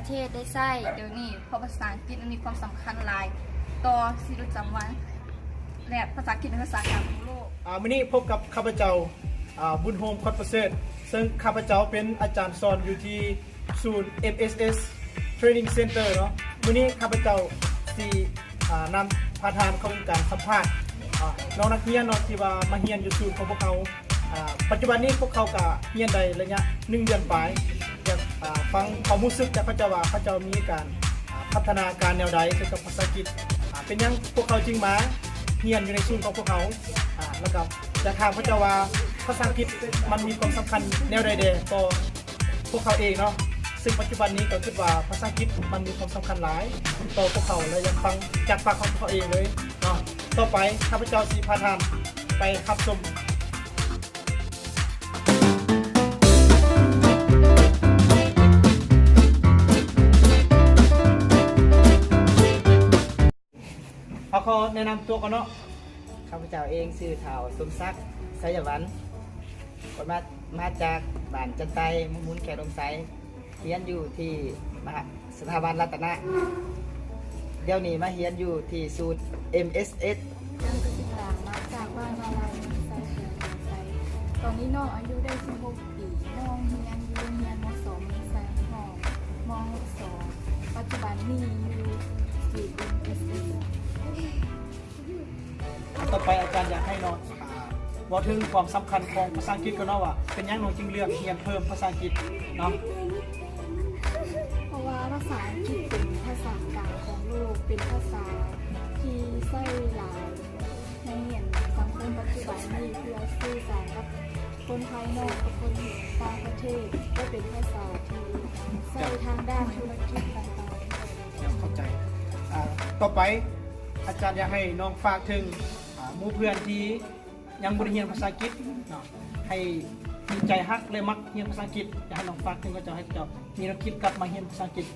ເທດໄດ້ໃຊ້ດຽວນີ້, ເພາະພາສາອັງກິດມັນມີຄວາມສຳຄັນຫຼາຍຕໍ່ຊີວິດປະຈຳວັນ ແລະ ພາສາອັງກິດເປັນພາສາກາງຂອງໂລກ. ອາ ມື້ນີ້ພົບກັບຂ້າພະເຈົ້າ ອາ ບຸນໂຮມ ຄອດປະເສີດ ເຊິ່ງຂ້າພະເຈົ້າເປັນອາຈານສອນຢູ່ທີ່ສູນ ເອັມເອສເອສ ເທຣນນິງເຊັນເຕີເນາະ. ມື້ນີ້ຂ້າພະເຈົ້າຊິ ອາ ນຳພາທ່ານເຂົ້າຮ່ວມການສຳພາດ ອາ ນ້ອງນັກຮຽນເນາະ ທີ່ວ່າມາຮຽນຢູ່ສູນຂອງພວກເຮົາ. ອາ ປັດຈຸບັນນີ້ພວກເຂົາກະຮຽນໄດ້ໄລຍະໜຶ່ງເດືອນປາຍ. ຢາກ ອາ ຟັງຄວາມຮູ້ສຶກຈາກເຂົາເຈົ້າວ່າ ເຂົາເຈົ້າມີການ ອາ ພັດທະນາການແນວໃດກ່ຽວກັບພາສາອັງກິດ. ອາ ເປັນຫຍັງພວກເຂົາຈຶ່ງມາຮຽນຢູ່ໃນສູນຂອງພວກເຮົາ? ອາ ແລ້ວກໍຢາກຖາມເຂົາເຈົ້າວ່າ ພາສາອັງກິດມັນມີຄວາມສຳຄັນແນວໃດແດ່ຕໍ່ພວກເຂົາເອງເນາະ? ເຊິ່ງປັດຈຸບັນນີ້ກໍຄິດວ່າພາສາອັງກິດມັນມີຄວາມສຳຄັນຫຼາຍຕໍ່ພວກເຂົາ ແລະ ຢາກຟັງຈາກປາກຂອງພວກເຂົາເອງເລີຍເນາະ. ຕໍ່ໄປຂ້າພະເຈົ້າຊິພາທ່ານໄປຮັບຊົມ. ເຮົາຂໍແນະນຳຕົວກ່ອນເນາະ. ຂ້າພະເຈົ້າເອງຊື່ ທ້າວ ສົມສັກ ໄຊຍະວັນ ກໍມາ ມາຈາກບ້ານຈັນໄຕ ເມືອງມູນ ແຂວງອຸດົມໄຊ. ຮຽນຢູ່ທີ່ມະຫາ ສະຖາບັນລັດຕະນະ. ດຽວນີ້ມາຮຽນຢູ່ທີ່ສູນ ເອັມເອສເອສ. ນ້ອງກະສິຕາ ມາຈາກບ້ານນາລາຍ ເມືອງໄຊ ແຂວງອຸດົມໄຊ. ຕອນນີ້ນ້ອງອາຍຸໄດ້ສິບຫົກປີ. ນ້ອງຮຽນຢູ່ໂຮງຮຽນ ມໍສອງ ເມືອງໄຊ ຫ້ອງ ມໍຫົກສອງ. ປັດຈຸບັນນີ້ຢູ່ສູນ ເອັມເອສເອສ. ຕໍ່ໄປອາຈານຢາກໃຫ້ນ້ອງ ອາ ເວົ້າເຖິງຄວາມສຳຄັນຂອງພາສາອັງກິດກ່ອນເນາະ ວ່າເປັນຫຍັງນ້ອງຈຶ່ງເລືອກຮຽນເພີ່ມພາສາອັງກິດເນາະ? ເພາະວ່າພາສາອັງກິດເປັນພາສາກາງຂອງໂລກ, ເປັນພາສາທີ່ໃຊ້ຫຼາຍໃນ ອັນ ສັງຄົມປັດຈຸບັນນີ້ ເພື່ອສື່ສານກັບຄົນພາຍນອກ ກັບຄົນຕ່າງປະເທດ ແລະ ເປັນພາສາທີ່ໃຊ້ທາງດ້ານທຸລະກິດຕ່າງໆ. ເຂົ້າໃຈ. ອາ ຕໍ່ໄປ ອາຈານຢາກໃຫ້ນ້ອງຝາກເຖິງ ອາ ໝູ່ເພື່ອນທີ່ຍັງບໍ່ໄດ້ຮຽນພາສາອັງກິດເນາະ ໃຫ້ມີໃຈຮັກ ແລະ ມັກຮຽນພາສາອັງກິດ. ຢາກໃຫ້ນ້ອງຝາກເຖິງເຂົາເຈົ້າ ໃຫ້ເຂົາເຈົ້າມີແນວຄິດກັບມາຮຽນພາສາອັງກິດ.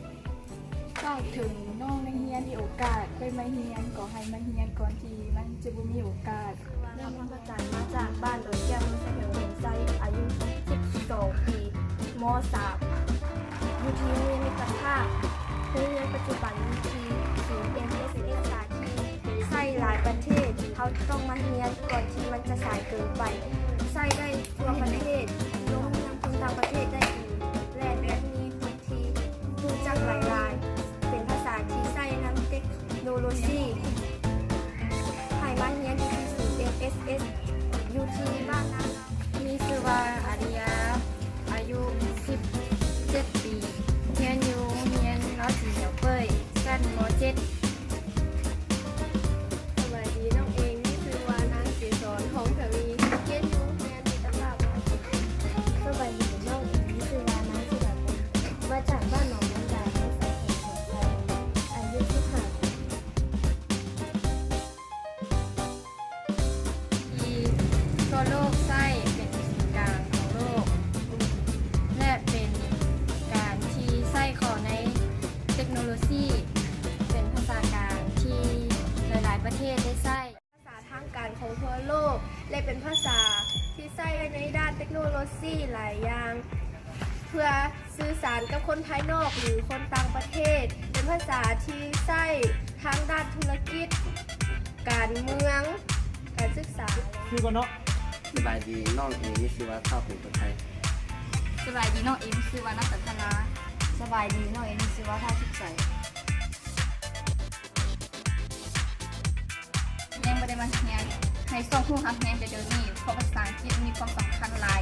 ຝາກເຖິງນ້ອງນັກຮຽນ ມີໂອກາດໄດ້ມາຮຽນ ກໍໃຫ້ມາຮຽນກ່ອນທີ່ມັນຈະບໍ່ມີໂອກາດ. ຊື່ວ່າ ນ້ອງ ພະຈັນ ມາຈາກບ້ານດອນແກ້ວ ເມືອງໄຊ ແຂວງອຸດົມໄຊ ອາຍຸສິບສອງປີ ມໍສາມ ຢູ່ທີ່ໂຮງຮຽນມິດຕະພາບ. ໂຮງຮຽນປັດຈຸບັນຢູ່ທີ່ສູນ ເອັມເອສເອສ ສາທີ່ໃຊ້ຫຼາຍປະເທດ. ເຮົາຕ້ອງມາຮຽນກ່ອນທີ່ມັນຈະສາຍເກີນໄປ. ໃຊ້ໄດ້ທົ່ວປະເທດ, ລົງນຳຄົນຕ່າງປະເທດໄດ້ອີກ ແລະ ແບບມີຄົນທີ່ຮູ້ຈັກຫຼາຍໆ. ເປັນພາສາທີ່ໃຊ້ນຳເຕັກໂນໂລຊີ. ໃຫ້ມາຮຽນຢູ່ທີ່ສູນ ເອັມເອສເອສ ຢູ່ທີ່ບ້ານນາລາຍ. ມີຊື່ວ່າ ອາລິຍາ ອາຍຸສິບເຈັດປີ ຮຽນຢູ່ໂຮງຮຽນລາວສີເຫຍວເປີ້ຍ ຊັ້ນ ມໍເຈັດ. ສະບາຍດີ, ນ້ອງເອງມີຊື່ວ່າ ນາງເກສອນ ທອງທະວີ ຮຽນຢູ່ໂຮງຮຽນມິດຕະພາບ. ສະບາຍດີ, ນ້ອງເອງມີຊື່ວ່າ ນາງສຸດາພົນ ມາຈາກບ້ານໜອງນ້ຳດາ ເມືອງໄຊ ແຂວງອຸດົມໄຊ ອາຍຸສິບຫ້າປີ. ທີ່ທົ່ວໂລກໃຊ້ເປັນສູນກາງຂອງໂລກ ແລະ ເປັນການທີ່ໃຊ້ເຂົ້າໃນເຕັກໂນໂລຊີ, ເປັນພາສາກາງທີ່ຫຼາຍໆປະເທດໄດ້ໃຊ້. ພາສາທາງການຂອງທົ່ວໂລກ ແລະ ເປັນພາສາທີ່ໃຊ້ໃນດ້ານເຕັກໂນໂລຊີຫຼາຍຢ່າງ ເພື່ອສື່ສານກັບຄົນພາຍນອກ ຫຼື ຄົນຕ່າງປະເທດ, ເປັນພາສາທີ່ໃຊ້ທາງດ້ານທຸລະກິດ, ການເມືອງ, ການສຶກສາ. ຊື່ກ່ອນເນາະ. ສະບາຍດີ, ນ້ອງເອງມີຊື່ວ່າ ທ້າວ ເປັນປະໄທ. ສະບາຍດີ, ນ້ອງເອງມີຊື່ວ່າ ນາງ ຈັນທະລາ. ສະບາຍດີ, ນ້ອງເອງມີຊື່ວ່າ ທ້າວ ສຸກໄຊ. ຍັງບໍ່ໄດ້ມາຮຽນໃນຊ່ວງຮູ້ຮັກແຮງແຕ່ດຽວນີ້ ເພາະພາສາອັງກິດມີຄວາມສຳຄັນຫຼາຍ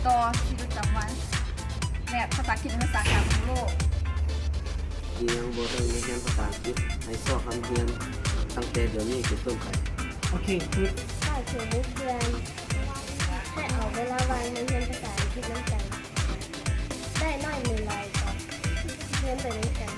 ຕໍ່ຊີວິດປະຈຳວັນ ແລະ ພາສາອັງກິດເປັນພາສາກາງຂອງໂລກ. ຍັງບໍ່ໄດ້ມາຮຽນພາສາອັງກິດໃນຊ່ວງຮຽນຕັ້ງແຕ່ດຽວນີ້ເປັນຕົ້ນໄປ. ໂອເຄ ຢຸດ. ຝາກເຖິງໝູ່ເພື່ອນ ໃຫ້ເອົາເວລາວ່າງມາຮຽນພາສາອັງກິດນຳກັນ ໄດ້ໜ້ອຍຫຼືຫຼາຍກໍຮຽນໄປນຳກັນ.